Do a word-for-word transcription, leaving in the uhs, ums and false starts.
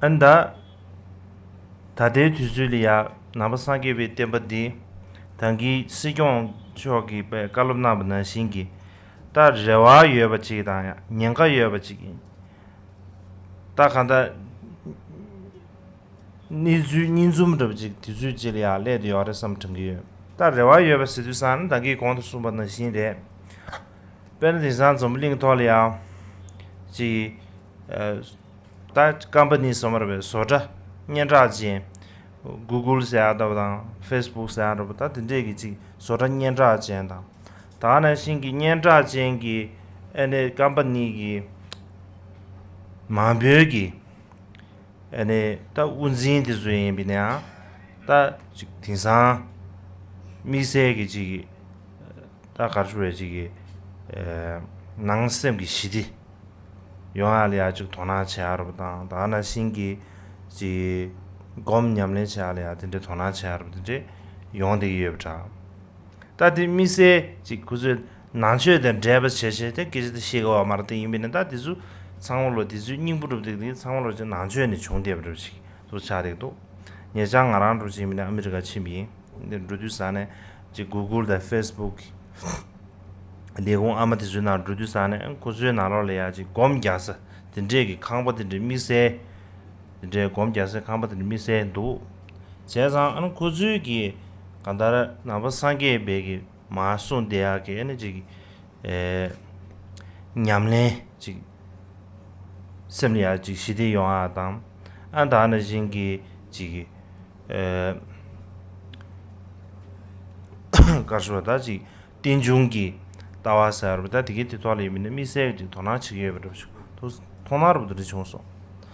ཨ་ནི་ད། ད་ལྟའི་དུས་ཚོད་ལ་ཡ་ནང་པ་སངས་རྒྱས་པའི་བསྟན་པ་འདི་ད་གིན་སྲིད་སྐྱོང་མཆོག་གིས་བཀའ་སློབ་གནང་བ་ནང་བཞིན་གྱི་ད་རེ་བ་ཡོད་པ་ཅིག་དང་ཉེན་ཁ་ཡོད་པ་ཅིག་ཡིན། ད་གང་ལྟར་གནས་ཚུལ་གཉིས་འཛོམས་འདྲ་པོ་ཅིག་དུས་ཚོད་ཅིག་ལ་ཡ་སླེབས་བསྡད་ཡོད་རེད་བསམ་དྲན་གྱི་ཡོད། ད་རེ་བ་ཡོད་པ་ཟེར་དུས་ཙང་ནི་ད་གིན་གོང་དུ་གསུངས་པ་ནང་བཞིན་རེད། དཔེར་ན་དེང་སང་འཛམ་བུ་གླིང་ཐོག་ལ་ཡ་ཅིག་ད་ཀམ་པ་ནི་སོ་མ་རེད་པས་བཟོ་གྲྭ་སྙན་གྲགས་ཅན། Google་ཟེར་ཡག་འདྲ་པོ་དང་Facebook་ཟེར་ཡག་འདྲ་པོ་ད་དེ་འདྲས་ཀྱི་ཅིག་བཟོ་གྲྭ་སྙན་གྲགས་ཅན་དང་། ད་ག་ནང་བཞིན་གྱི་སྙན་གྲགས་ཅན་གྱི་ཨ་ནི་ཀམ་པ་ནི་གི་མང་པོའི་གི་ཨ་ནི་ད་དབུ་འཛིན་དེ་ཚོ་ཡིན་པས་ན་ད་ཅིག་དེང་སང་དམིགས་བསལ་གྱི་ཅིག་ད་ག་རེ་ཞུ་བའི་ཅིག་གི་ནང་སེམས་ཀྱི་ཞི་བདེ་ཡོང་ཡ་ལ་ཡ་ཅིག་དོ་སྣང་བྱེད་ཡ་རབ་དང་ད་ག་ནང་བཞིན་གྱི་ཅིག་སྒོམ་ཉམས་ལེན་བྱེད་ཡ་ལ་ཡ་དེ་འདྲའི་དོ་སྣང་བྱེད་ཡ་རབ་དེ་འདྲའི་ཡོང་བསྡད་ཀྱི་ཡོད་པ་འདྲ། ད་དེ་དམིགས་བསལ་ཅིག་ཁོ་ཚོས་ནང་ཆོས་དང་འབྲེལ་བ་བྱེད་བྱེད་དེ་སྐད་ཆ་དེ་བཤད་དགོས་པ་མ་རེད་དེ་ཡིན་པས་ན་ད་དེ་ཚོ་ཚང་མ་ལོ་དེ་ཚོའི་སྙིང་པོ་རབ་དེ་དེ་ཚང་མ་ལོ་ཅིག་ནང་ཆོས་ནས་བྱུང་བསྡད་པ་རབ་ཅིག་ཚོ་ཆགས་བསྡད་འདུག་ཉེ་ཆར་ང་རང་འགྲོ་ཅིག་མིན་ན་ཨ་མི་རི་ཀ་ཕྱིན་པ་ཡིན། འདིར་འགྲོ་དུས་ས་ནས་ཅིག་Google་དང་Facebook་ལས་ཁུངས་ཨ་མ་དེ་ཚོའི་ནང་འགྲོ་དུས་ས་ནས་ཁོ་ཚོའི་ནང་ལོགས་ལ་ཡ་ཅིག་སྒོམ་རྒྱག་ས་དེ་འདྲས་ཀྱི་ཁང་པ་དེ་འདྲས་དམིགས་བསལ་དེ་འདྲས་སྒོམ་རྒྱག་སའི་ཁང་པ་དེ་འདྲས་དམིགས་བསལ་འདུག་བྱས་ཙང་ཨ་ནི་ཁོ་ཚོའི་གི་གང་ལྟར་ནང་པ་སངས་རྒྱས་པའི་གི་མར་གསུངས་བསྡད་ཡག་གི་ཨ་ནི་ཅིག་ཨེ། ཉམས་ལེན་ཅིག་སེམས་ལ་ཡ་ཅིག་ཞི་བདེ་ཡོང་ཡ་དང་། ཨ་ད་ནང་བཞིན་གྱི་ཅིག་ཨེ། ག་རེ་ཞུ་བ་ད་ཅིག་རྟེན་འབྱུང་གི་ལྟ་བ་ཟེར་བ་ད་དེ་གའི་དེ་ཐོག་ལ་ཡིན་མིན་ན་དམིགས་བསལ་ཅིག་དོ་སྣང་བྱེད་ཀྱི་ཡོད་པ་འདྲ་པོ་ཞིག་ཐུགས་མཐོང་སྣང་རབ་ཏུ་རེ་བྱུང་སོང་།